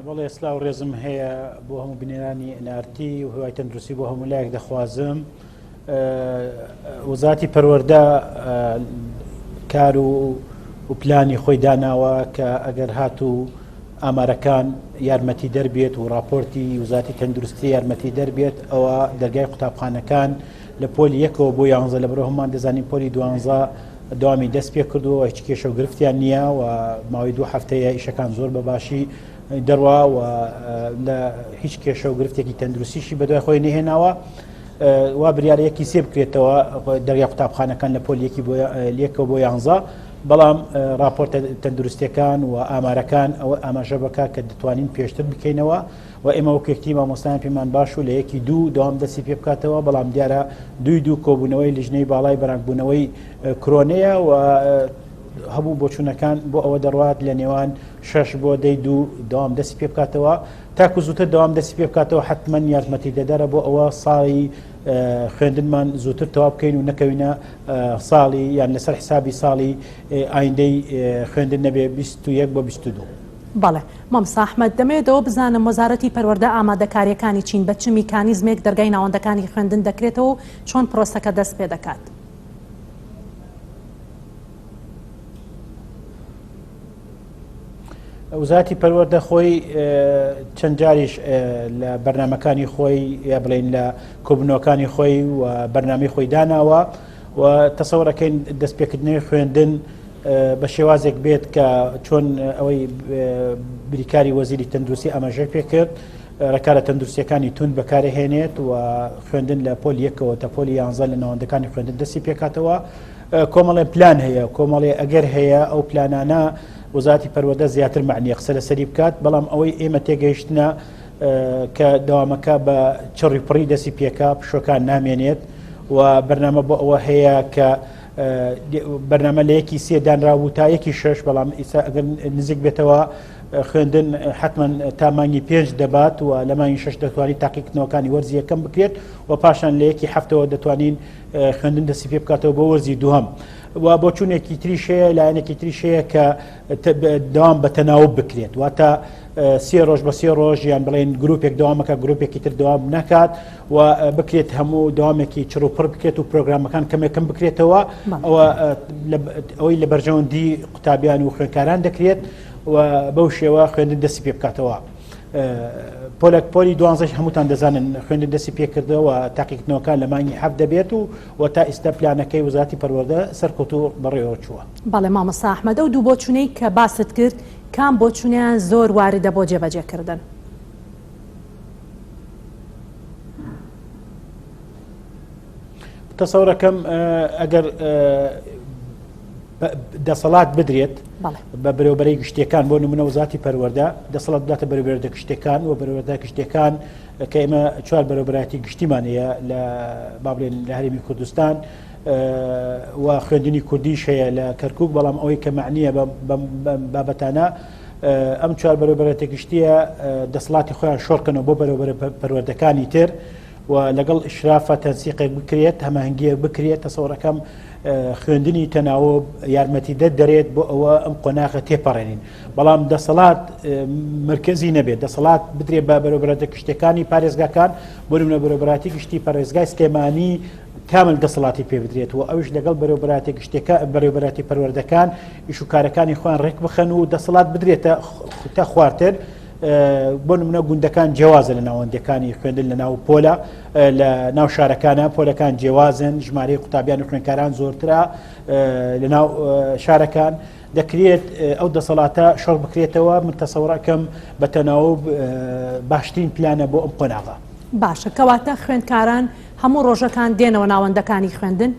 بەڵێ سلاو ڕێزم هەیە بۆ هەموو بینەرانی NRT و هیوای تەندروستی بۆ هەموو لایەک دەخوازم. وەزارەتی پەروەردە کار و و پلانی خۆی داناوە کە ئەگەر هاتوو ئامارەکان یارمەتی دەربێت و راپۆرتی وزاتی تەندروستی یارمەتی دەربێت ئەوە دەرگای قوتابخانەکان لە پۆلی یەکەوە بۆ یانزە لە بەرەو هەمووان دەزانین پۆلی دوانزە دەوامی دەست پێ کردووە هیچ کێشە و گرفتیان نییە و ماوەی دوو هەفتەیە ئیشەکان زۆر بە باشی دەڕوا و لە هیچ کێشە و گرفتێکی تەندروستیشی بەدوای خۆی نهێناوە. وا بریارە یەکی سێ بکرێتەوە دەرگای قوتابخانەکان لە پۆل یەکی لێکەوە بۆ یانزە بەڵام راپۆرتە تەندروستیەکان و ئامارەکان ئەوە ئاماژە بکە کە دەتوانین پێشتر بکەینەوە و ئێمە وەک یەکتی مامۆستایان پێمان باش و لە یەکی دوو دەوام دەستی پێ بکاتەوە بەڵام دیارە دووی دوو کۆبوونەوەی لیژنەی باڵای بەرانگبوونەوەی کرۆنەیە و هەبوو بۆچوونەکان بۆ ئەوە دەڕوات لە نێوان شەش بۆ دەی دوو دەوام دەستی پێ بکاتەوە تاکو زووتر دەوام دەستی پێ بکاتەوە حتمما یارمەتی دەدەرە بۆ ئەوە ساڵی خوێندنمان زووتر تەوا بکەین و نەکەوینە ساڵی یان لەسەر حسابی ساڵی ئایندەی خوێندن نەبێ 21 بۆ 22. بەڵێ مامۆستا ئەحمەد، دەمەوێت ئەوە بزانم وەزارەتی پەروەردە ئامادەکارییەکانی چین، بە چ میکانیزمێک دەرگای ناوەندەکانی خوێندن دەکرێتەوە و چۆن پرۆسەکە دەست پێدەکات؟ وزارەتی پەروەردە خۆی چەند جاریش لە بەرنمەکانی خۆی یا بڵین لە کۆبنەوەکانی خۆی و بەرنامەی خۆی داناوە و تەسەوڕەکەین دەستپێکردنەوەی خوێندن بە شێوازێک بێت کە چۆن ئەوەی بریکاری وەزیری تەندروستی ئاماژەی پێکرد ڕێکارە تەندروستیەکانی توند بەکارهێنێت و خوێندن لە پۆلی یەکەوە تا پۆلی یانزە لە ناوەندەکانی خوێندن دەستی پێکاتەوە کۆمەڵێ پلان هەیە کۆمەڵێ ئەگەر هەیە ئەو پلانانە وەزارەتی پەروەردە زیاتر معنیە قسە لەسەری بکات بەڵام ئەوەی ئێمە تێگەیشتنە کە داوامەکە بە چڕی پڕی دەستی پێکا پشۆکان نامێنێت و بەرنامە بۆ ئەوە هەیە کە بەرنامە لە یەکی سێ دانرابوو تا یەکی شەش بەڵام ئیسا ئەگەر نزیک بێتەوە خوێندن حتمما تا مانگی پێنج دەبات و لە مانگی شەش دەتوانین تاقیکردنەوەکانی وەرزی یەکەم بکرێت و پاشان لە یەکی هەفتەوە دەتوانین خوێندن دەستی پێ بکاتەوە بۆ وەرزی دووەم و بۆچوونێکی تریش هەیە لایەنێکی تریش هەیە کە دەوام بە تەناوب بکرێت واتە سێ ڕۆژ بە سێ ڕۆژ یان بڵێن گروپێک دەوامەکە گروپێکی تر دەوام نەکات و بکرێت هەموو دەوامێکی چڕ و پڕ بکرێت و پرۆگرامەکان کەمێکم بکرێتەوە ئەوە ئەوەی لە بەرژەوەندی قوتابیان و خوێنکاران دەکرێت و بەو شێوە خوێندن دەستی پێ بکاتەوە. پۆلەک پۆلی دوانزەش هەمووتان دەزانن خوێندن دەستی پێکردەوە تاقیکردنەوەکان لە مانگی حەفت دەبێت و و تا ئیستا پلانەکەی وەزارەتی پەروەردە سەرکەوتوو بەڕێوە چووە. بەڵێ مامۆستا ئەحمەد ئەو دوو بۆچوونەی کە باست کرد کام بۆچوونەیان زۆر واردە بۆ جێبەجێکردن؟ تەسەورەکەم ئەگەر دەسەڵات بدرێت بە بەرەوبەرەی گشتیەکان بۆ نمونە وزاتی پەروەردە دەسەڵات بداتە بەرەوبەردە گشتەکان و بەرەوەردە گشتەکان کە ئێمە چوار بەرەوبەراتی گشتیمان هەیە لە با بڵێن لە هەرێمی کوردستان و خوێندنی کوردیش هەیە لە کەرکک بەڵام ئەوەی کە معنیە بابەتانە ئەم چوار بەرەوبەرەتە گشتیە دەسەڵاتی خۆیان شۆڕکەنەوە بۆ بەرەوبەرە پەروەردەکانی تر و لەگەڵ ئیشرافە تەنسیقێک بکرێت هەماهەنگیەک بکرێت تەسەوڕەکەم خوێندنی تەناوب یارمەتیدەر دەرێت بۆ ئەوە ئەم قۆناغە تێپەڕێنین بەڵام دەسەڵات مرکزی نەبێت دەسەڵات بدرێت بە بەرەبەرەتە گشتەکانی پارێزگاکان بۆ نمونە بەرەبەراتی گشتی پارێزگای سلێمانی کامل دەسەڵاتی پێ بدرێت و ئەوش لەگەڵ بەرەبەراتی گشتەکە بەرەبەراتی پەروەردەکان ئیش و کارەکانی خۆیان ڕێک بخەن و دەسەڵات بدرێتە تا خوارتر بۆ نمونە گوندەکان جیاوازە لە ناوەندەکانی خوێندن لە ناو پۆلە لە ناو شارەکانە پۆلەکان جیاوازن ژمارەی قوتابیان و خوێنکاران زۆرترە لە ناو شارەکان دەکرێت ئەو دەسەڵاتە شەڕ بکرێتەوە من تەسەوڕەکەم بە تەناوب باشترین پلانە بۆ ئەم قۆناغە. باشە کەواتە خوێندکاران هەموو ڕۆژەکان دێنەوە ناوەندەکانی خوێندن؟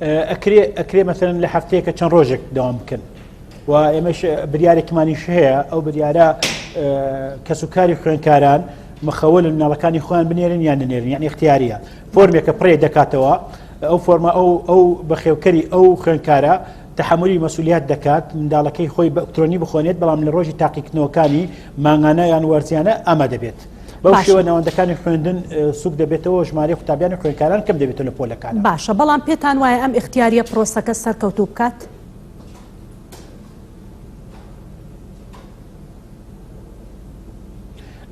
ئەکرێ ئەکرێ مەسەلەن لە هەفتەیەکە چەند ڕۆژێک دەوام بکەن و ئێمەش بریارێکمانیش هەیە ئەو بریارە کەسوکاری خوێنکاران مخەوە لە مناڵەکانی خۆیان بنێرن یان نێرن یان اختیاریە فۆرمێکە پڕێ دەکاتەوە ئەو فۆرمە ئەو ئەو بەخێوکەری ئەو خوێنکارە تحملی مەسولیات دەکات منداڵەکەی خۆی بە ئەلکترۆنی بخۆنێت بەڵام لە ڕۆژی تاقیکردنەوەکانی مانگانە یان وەرزیانە ئامادە بێت. بەو شێوە ناوەندەکانی خوێندن سوک دەبێتەوە ژمارەی قوتابیان و خوێندکاران کەم دەبێتەوە لە پۆلەکان. باشە بەڵام پێتان وایە ئەم ئیختیاریە پرۆسەکە سەرکەوتوو بکات؟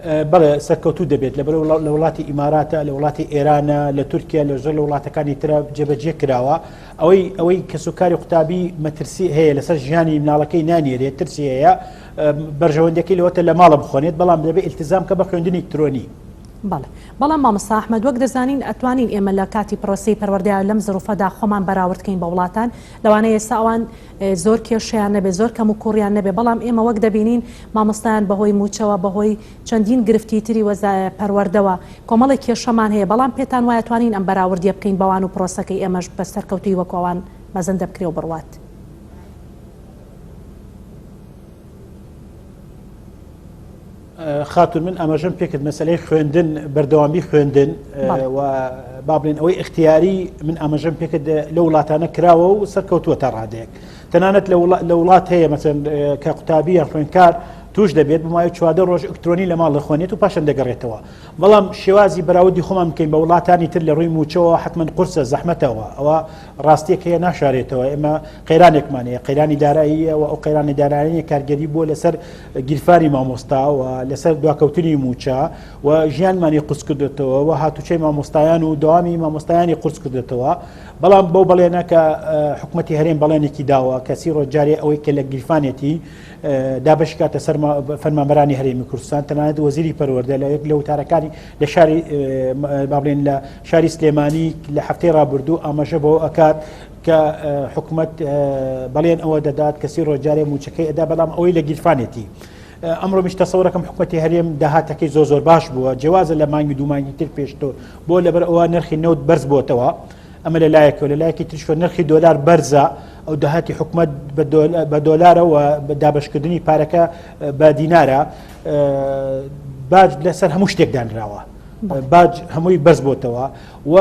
بەڵێ سەرکەوتوو دەبێت لەبەر لە وڵاتی ئیماراتە لە وڵاتی ئێرانە لە تورکیا لە زۆر لە وڵاتەکانی ترە جێبەجێ کراوە ئەوەی ئەوەی کەسوکاری قوتابی مەترسی هەیە لەسەر ژیانی مناڵەکەی نانێرێت ترسی هەیە بەرژەوەندەکەی لەوەتە لە ماڵە بخۆنێت بەڵام دەبێت التزام کە بە خوێندنی ئەلکترۆنی. بەڵێ بەڵام مامۆستا ئەحمەد وەک دەزانین ئەتوانین ئێمە لە کاتی پرۆسەی پەروەردەیا لەم زروفەدا خۆمان بەراورد کەین بە وڵاتان لەوانەیە ئێستا ئەوان زۆر کێشەیان نەبێ زۆر کەم و کوڕیان نەبێ بەڵام ئێمە وەک دەبینین مامۆستایان بەهۆی مووچەوە بەهۆی چەندین گرفتی تری وەزا پەروەردەوە کۆمەڵێک کێشەمان هەیە بەڵام پێتان وایە توانین ئەم بەراوردیە بکەین بەوان و پرۆسەکەی ئێمەش بە سەرکەوتووی وەکو ئەوان مەزەندە بکرێ و بڕوات؟ خاتون من ئاماژەم پێکرد مەسلەی خوێندن بەردەوامی خوێندن و با بڵێن ئەوەی اختیاری من ئاماژەم پێکرد لە وڵاتانە کراوە و سەرکەوتووە تا ڕادەیەک تەنانەت لە وڵات هەیە مەسەن کە قوتابی یان خوێندکار توش دەبێت بمای 14 ڕۆژ ئەلکترۆنی لە ماڵ دەخوێنێت و پاشان دەگەڕێتەوە بەڵام شێوازی بەراوردی خۆمان بکەین بە وڵاتانی تر لە ڕووی موچەوە حتمما قورسە زەحمەتەوە ئەوە ڕاستیەک هەیە ناشارێتەوە ئێمە قەیرانێکمان هەیە قەیرانی داراییە و ئەو قەیرانی داراییە کارگەری بووە لەسەر گیرفانی مامۆستا و لەسەر دواکەوتنی موچە و ژیانمانی قورس کردێتەوە و هاتوچەی مامۆستایان و داوامی مامۆستایانی قورس کردێتەوە بەڵام بەو بەڵێنە کە حکوومەتتی هەرێم بەڵێنێکی داوە کەسی ڕۆژجارێ ئەوەی کە لە گیرفانێتی دابەشکاتە سەر فەرمانبەرانی هەرێمی کوردستان تەنانەت وەزیری پەروەردە لە یەک لە وتارەکانی لە شاری با بڵێن لە شاری سلێمانی لە هەفتەی ڕابردوو ئاماژە بەوە ئەکات کە حکومەت بەڵێن ئەوە دەدات کەسی ڕۆژجارێ موچەکەی ئەدا بەڵام ئەوەی لە گیرفانێتی. ئەمڕۆ میش تەسەورەکەم حکومەتی هەرێم داهاتەکەی زۆر زۆر باش بووە جیاوازە لە مانگی دوو مانگی تر پێشتۆ بۆ لەبەر ئەوە نرخی نەوت بەرز بۆتەوە ئەمە لە لایەکەوە لە لایەکی تریشەوە نرخی دۆلار بەرزە ئەو داهاتی حکومەت بە دۆلارە و دابەشکردنی پارەکە بە دینارە باج لەسەر هەموو شتێک دانراوە باج هەمووی بەرز بۆتەوە و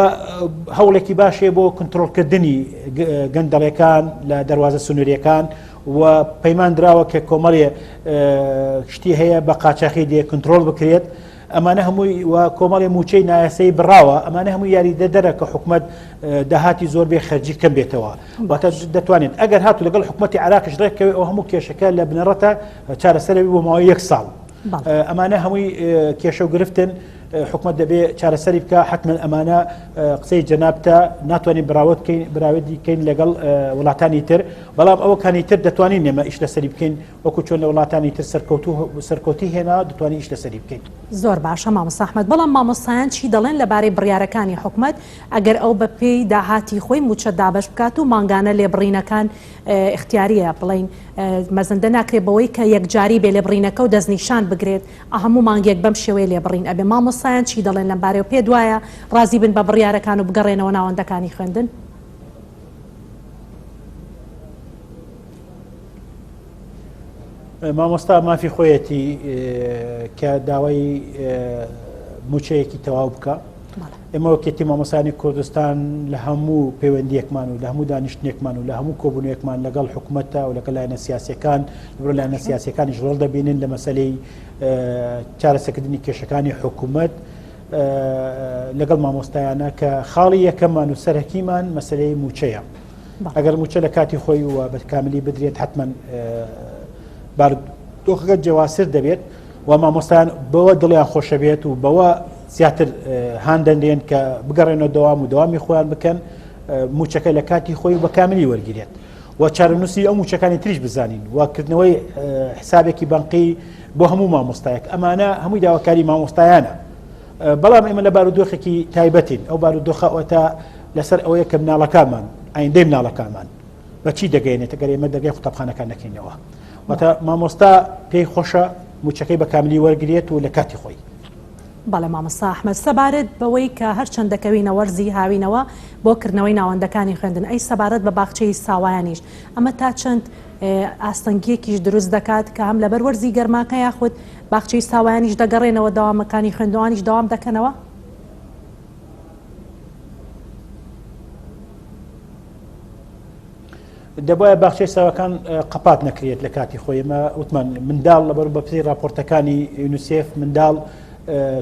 هەوڵێکی باشێ بۆ کنترۆلکردنی گەندەڵەکان لە دەواازە سنووریەکان و پەیمان دراوە کە کۆمەڵێ شتی هەیە بە قاچاخی دێ کنترۆل بکرێت ئەمانە هەمووی و کۆمەڵی موچەی نایاسایی بڕاوە ئەمانە هەموو یاریدەدەرە کە حکومەت داهاتی زۆر بێ خەرجی کەم بێتەوە واتە دەتوانێت ئەگەر هاتو لەگەڵ حکومەتی عراقش ڕێککەوێت ئەو هەموو کێشەکە لە بنەڕەتە چارەسەرەوی بۆ ماوەی یەک ساڵ ئەمانە هەمووی کێشە و گرفتن حکومت دەبێ چارەسەری بکە حتمما ئەمانە قسەی جەنابتە ناتوانین براوت بکەین براوەتی بکەین لەگەڵ وڵاتانی تر بەڵام ئەوەکانی تر دەتوانین نێمە ئیش لەسەری بکەین وەکو چۆن لە وڵاتانی تر سەرکەوتوو سەرکەوتی هێنا دەتوانین ئیش لەسەری بکەین. زۆر باشە مامۆستا ئەحمەد، بەڵام مامۆستایان چی دەڵێن لەبارەی بڕیارەکانی حکومەت ئەگەر ئەو بە پێی داهاتی خۆی مووچە دابەش بکات و مانگانە لێبڕینەکان ئیختیاریە بڵێین مەزەندە ناکرێت بەوەی کە یەکجاری بێ لێبڕینەکە و دەستنیشان بگرێت هەموو مانگێک بەم شێوەیە لێبڕین ئەبێ مامۆستایان چی دەڵێن لەم بارەیەوە پێت وایە ڕازی بن بە بڕیارەکان و بگەڕێنەوە ناوەندەکانی خوێندن؟ مامۆستا مافی خۆیەتی کە داوای موچەیەکی تەواو بکە ئێمە وەکێتی مامۆسانی کوردستان لە هەموو پەیوەندیەکمان و لە هەموو دانیشتێکمان و لە هەموو کۆبوونێکمان لەگەڵ حکوومەتە و لەگەڵ لایەنە سیاسەکان لەبەر لایەنە سیاسەکانیش ڕۆڵ دەبینن لە مەسلەی چارەسەکردنی کێشەکانی حکوومەت لەگەڵ مامۆستایانە کە خاڵی یەکەممان و سەرەکیمان مەسلەی موچەیە. ئەگەر مووچە لە کاتی خۆی و بە کاملی بدرێت حتمما بارودۆخەکە جیاوازتر دەبێت و مامۆستایان بەوە دڵیان خۆشە بێت و بەوە زیاتر هان دەنرێن کە بگەڕێنەوە دەوام و دەوامی خۆیان بکەن موچەکە لە کاتی خۆی بە کاملی وەرگێت و چارەنووسی ئەو موچەکانی تریش بزانین و کردنەوەی حسابێکی بەنقی بۆ هەموو مامۆستایەک ئەمانە هەمووی داواکاری مامۆستایانە بەڵام ئێمە لە بارودۆخێکی تایبەتین ئەو بارودۆخە ئەوەتا لەسەر ئەوەیە کە مناڵەکانمان ئایندەی مناڵەکانمان بە چی دەگەێنێت گەر ئێمە دەرگای قوتابخانەکان نەکەینەوە واتە مامۆستا پێی خۆشە موچەکەی بە کاملی وەرگێت و لە کاتی خۆی. بەڵێ مامۆستا ئەحمەد سەبارەت بەوەی کە هەرچەند دەکەوینە وەرزی هاوینەوە بۆ کردنەوەی ناوەندەکانی خوێندن ئەی سەبارەت بە باخچەی ساوایانیش ئەمە تا چەند ئاستەنگیەکیش دروست دەکات کە هەم لەبەر وەرزی گەرماکە یاخود باخچەی ساوایانیش دەگەڕێنەوە دەوامەکانی خوێندوانیش دەوام دەکەنەوە؟ دەبایە باخچەی ساواکان قەپات نەکرێت لە کاتی خۆی ئمە وتمان منداڵ لەبەر بە پێی راپۆرتەکانی یونیسێف منداڵ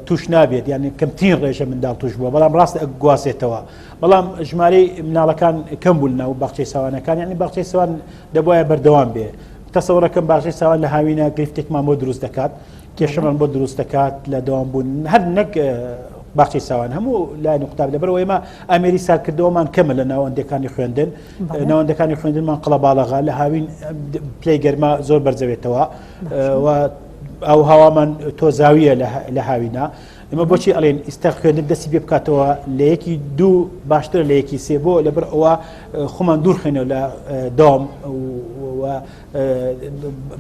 توش نابێت یعنی کەمترین ڕێژە منداڵ توش بووە بەڵام ڕاست گوازێتەوە بەڵام ژمارەی مناڵەکان کەم بوون ناو باخچەی ساوانەکان یعنی باخچەی ساوان دەبایە بەردەوام بێ تەسەوڕەکەم باخچەی ساوان لە هاوینە گرفتێکمان بۆ دروست دەکات. کێشەمان بۆ دروست دەکات لە دەوام بوون هەر نەک باخچەی ساوان هەموو لایەن قوتابی لەبەرەوە ئێمە ئامێری ساردکردەوەمان کەمە لە ناوەندەکانی خوێندن ناوەندەکانی خوێندنمان قەڵەباڵغە لە هاوین پلەی گەرما زۆر بەرزەوێتەوە و ئەو هەوامان تۆزاویە لە هاوینا ئێمە بۆچی ئەڵێن ئیستا خوێندن دەستی پێ بکاتەوە لە یەکی دوو باشترە لە یەکی سێ بۆ لەبەر ئەوە خۆمان دوورخێنەوە لە داوام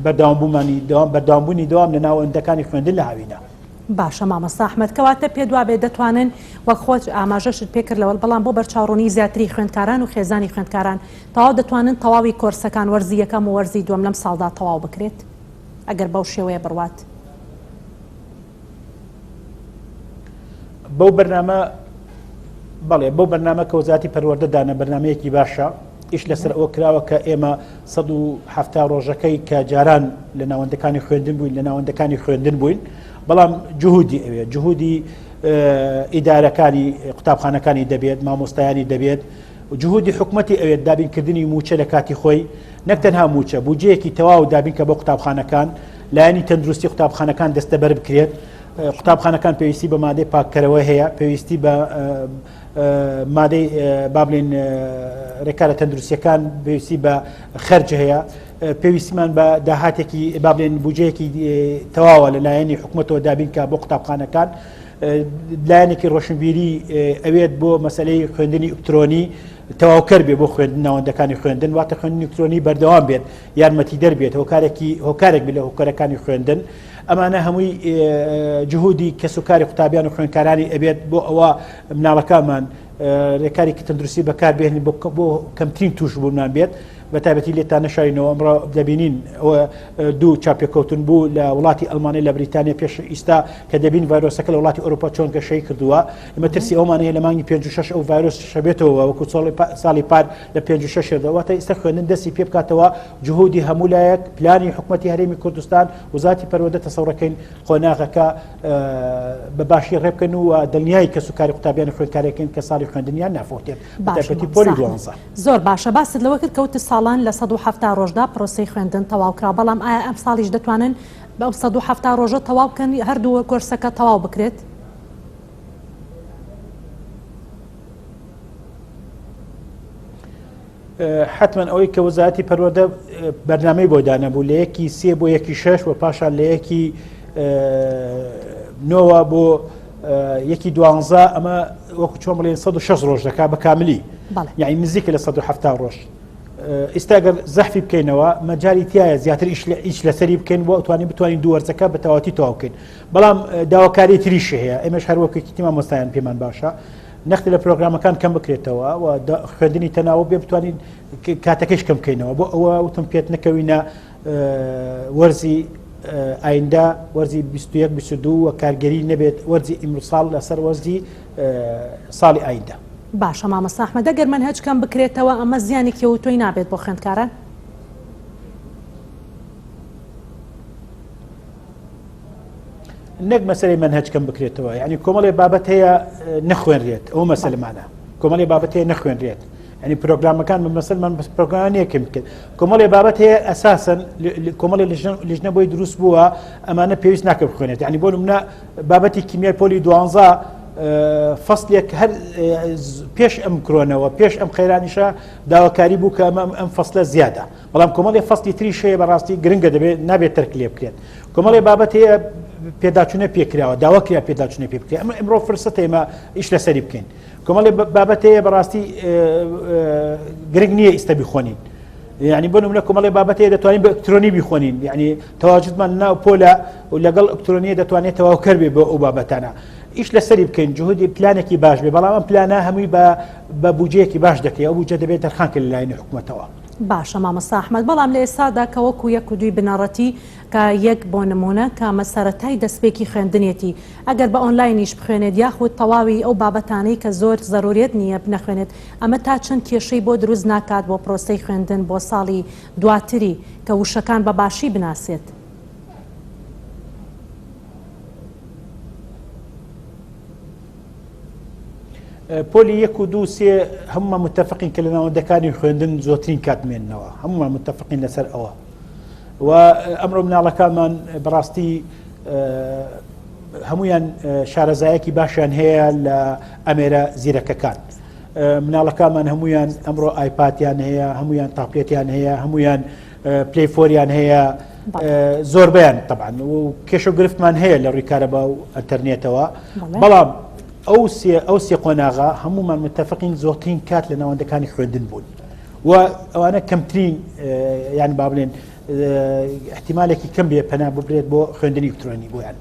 بەردەوام بوومانی دەوام بەردەوامبوونی دەوام لە ناوەندەکانی خوێندن لە هاوینە. باشە مامۆستا ئەحمەد کەواتە پێت وابێت دەتوانن وەک خۆت ئاماژەشت پێکرد لەوەڵ بەڵام بۆ بەرچاوڕوونی زیاتری خوێندکاران و خێزانی خوێندکاران تەواو دەتوانن تەواوی کۆرسەکان وەرزی یەکەم و وەرزی دووەم لەم ساڵدا تەواو بکرێت ئەگەر بەو شێوەیە بڕوات؟ بەو بەرنامە بەڵێ بەو بەرنامە کە وەزارەتی پەروەردە دانە بەرنمەیەکی باشە ئیش لەسەر ئەوە کراوە کە ئێمە 170 ڕۆژەکەی کە جاران لە ناوەندەکانی خوێندن بووین لە ناوەندەکانی خوێندن بووین بەڵام جهودی ئەوێ جهودی ئیدارەکانی قوتابخانەکانی دەبێت مامۆستایانی دەبێت جهودی حکومەتی ئەوێت دابینکردنی موچە لە کاتی خۆی نەک تەنها موچە بودجەیەکی تەواو دابینکە بۆ قوتابخانەکان لایەنی تەندروستی قوتابخانەکان دەستەبەر بکرێت قوتابخانەکان پێویستی بە مادەی پاککەرەوە هەیە پێویستی بە مادەی با بڵێن ڕێکارە تەندروستیەکان پێویستی بە خەرج هەیە پێویستمان بە داهاتێکی با بڵێن بودجەیەکی تەواوە لە لایەنی حکومەتەوە دابینکە بۆ قوتابخانەکان لایەنێکی ڕۆشنبیری ئەوێت بۆ مەسلەی خوێندنی ئەلکترۆنی تەواوکەر بێ بۆ خوێندن ناوەندەکانی خوێندن واتە خوێندنی ئەلکترۆنی بەردەوام بێت یارمەتیدەر بێت هۆکارێکی هۆکارێک بێت لە هۆکارەکانی خوێندن ئەمانە هەمووی جهودی کەسوکاری قوتابیان و خوێندکارانی ئەبێت بۆ ئەوە مناڵەکانمان ڕێکارێکی تەندروستی بەکار بێنین بۆ کەمترین توشبوونمان بێت بە تایبەتی لێتان نەشارینەوە ئەمڕۆ دەبینین ئەوە دوو چاپێکەوتن بوو لە وڵاتی ئەلمانی لە بریتانیا پێش ئیستا کە دەبین ڤایرۆسەکە لە وڵاتی ئەوروپا چۆن گەشەی کردووە ئمە ترسی ئەومان هەیە لە مانگی 5 6 ئەو ڤایرۆس شەبێتەوە وەکو ساڵی پار لە 5 6 واتە ئیستا خوێندن دەستی پێ بکاتەوە جهودی هەموو لایەک پلانی حکومەتی هەرێمی کوردستان وزاتی پەروەردە تەسەوڕەکەین قۆناغەکە بە باشی ڕێبکەن و دڵنیای کەس و کاری قوتابیان و خوێندکارەکەن کە ساڵی خوێندنیان نافەوتێت بەتایبەتی پۆلی دوانزە. زۆر باشە باست لەوە کرد کە وتت ساڵان لە 170 ڕۆژدا پرۆسەی خوێندن تەواو کرا بەڵام ئایا ئەم ساڵیش دەتوانن بەو 170 ڕۆژە تەواو بکەن هەردوو کۆرسەکە تەواو بکرێت؟ حەتمەن ئەوەی کە وەزارەتی پەروەردە بەرنامەی بۆ دانابوو لە یەکی سێ بۆ یەکی شەش و پاشان لە یەکی نۆوە بۆ یەکی دوانزە ئەمە وەکو چۆن بڵێن 106 ڕۆژ دەکا بە کاملی یعنی نزیکە لە 170 ڕۆژ ئیستا گەر زەحفی بکەینەوە مەجای تایە زیاتر ئیش لەسەری بکەین بۆ ئەتوانین بتوانین دوو وەرزەکە بە تەواتی تەواو بکەین بەڵام داواکاری تریش هەیە ئێمەش هەروەکێکی تیما مۆستایان پێمان باشە نەخت لە پرۆگرامەکان کەم بکرێتەوە و خوێندنی تەناوە بێ بتوانین کاتەکەش کەم بکەینەوە بۆ ئەوە وتم پێت نەکەوینە وەرزی ئایندە وەرزی 21 22 و کارگەری نەبێت وەرزی ئیمڕۆ ساڵ لەسەر وەرزی ساڵی ئایندە. باشە مامۆستا ئەحمەد ئەگەر مەنهەج کەم بکرێتەوە ئەمە زیانێکی ئەوتۆی نابێت بۆ خوێندکاران؟ نەک مەسەلەی مەنهەج کەم بکرێتەوە یعنی کۆمەڵێ بابەت هەیە نەخوێنرێت ئەو مەسەلمانە کۆمەڵی بابەت هەیە نەخوێنرێت ینی پرۆگرامەکان بە مەسەلمان بەس پرۆگرامێکم کرد کۆمەڵی بابەت هەیە ئەساسن کۆمەڵی لژنە بۆی دروست بووە ئەمانە پێویست ناکە بخوێنێت ینی بۆ منە بابەتی کیمیای پۆلی دوانزە فەسلێک هەر پێش ئەم کرۆنەوە پێش ئەم قەیرانیشە داواکاری بوو کە ئەمە ئەم فەسلە زیادە بەڵام کۆمەڵی فەسلی تریش هەیە بەڕاستی گرنگە دەبێت نابێت تەرک لێ بکرێت کۆمەڵی بابەت هەیە پێداچوونە پێکراوە داوا کرا پێداچوونە پێ بکرێت ئەمە ئەمڕۆ فرسەت ئێمە ئیش لەسەری بکەین کۆمەڵی بابەت هەیە بەڕاستی گرنگ نییە ئیستا بیخۆنین یعنی بۆ نمونە کۆمەڵی بابەت هەیە دەتوانین بە ئەلکترۆنی بیخۆنین یعنی تەواجدمان ناو پۆلە و لەگەڵ ئەلکترۆنیە دەتوانێت تەواوکەر بێ بۆ ئەو بابەتانە ئیش لەسەری بکەین جهودی پلانێکی باش بێ بەڵام ئەم پلانە هەمووی بە بە بودجەیەکی باش دەکرێت ئەو بودجە دەبێت تەرخان کرد لەلایەنی حکومەتەوە. باشە مامۆستا ئەحمەد بەڵام لە ئێستادا کە وەکو یەک و دووی بنەڕەتی کە یەک بۆ نمونە کە ئەمە سەرەتای دەستپێکی خوێندنێتی ئەگەر بە ئۆنلاینیش بخوێنێت یاخود تەواوی ئەو بابەتانەی کە زۆر زەروریەت نییە نەخوێنێت ئەمە تا چەند کێشەی بۆ دروست ناکات بۆ پرۆسەی خوێندن بۆ ساڵی دواتری کە وشەکان بە باشی بناسێت؟ پۆلی یەک و دوو سێ هەمومان متفقین کە لە ناوەندەکانی خوێندن زۆرترین کات مێننەوە هەمومان متفقین لەسەر ئەوە و ئەمڕۆ مناڵەکانمان بەڕاستی هەمویان شارەزایەکی باشیان هەیە لە ئەمێرە زیرەکەکان. مناڵەکانمان هەمویان ئەمڕۆ ئایپاتیان هەیە هەمویان تاپلێتیان هەیە هەمویان پلی فۆریان هەیە زۆربیان طبعا و کێشە و گرفتمان هەیە لە ڕووی کارەبا و ئەتەرنێتەوە بەڵام ئەو سێ ئەو سێ قۆناغا هەمومان متفقین زۆرترین کات لە ناوەندەکانی خوێندن بوون و ئەوانە کەمترین یان با بڵێن احتیمالێکی کەم بێ پەنا ببرێت بۆ خوێندنی ئەلکترۆنی بۆیان.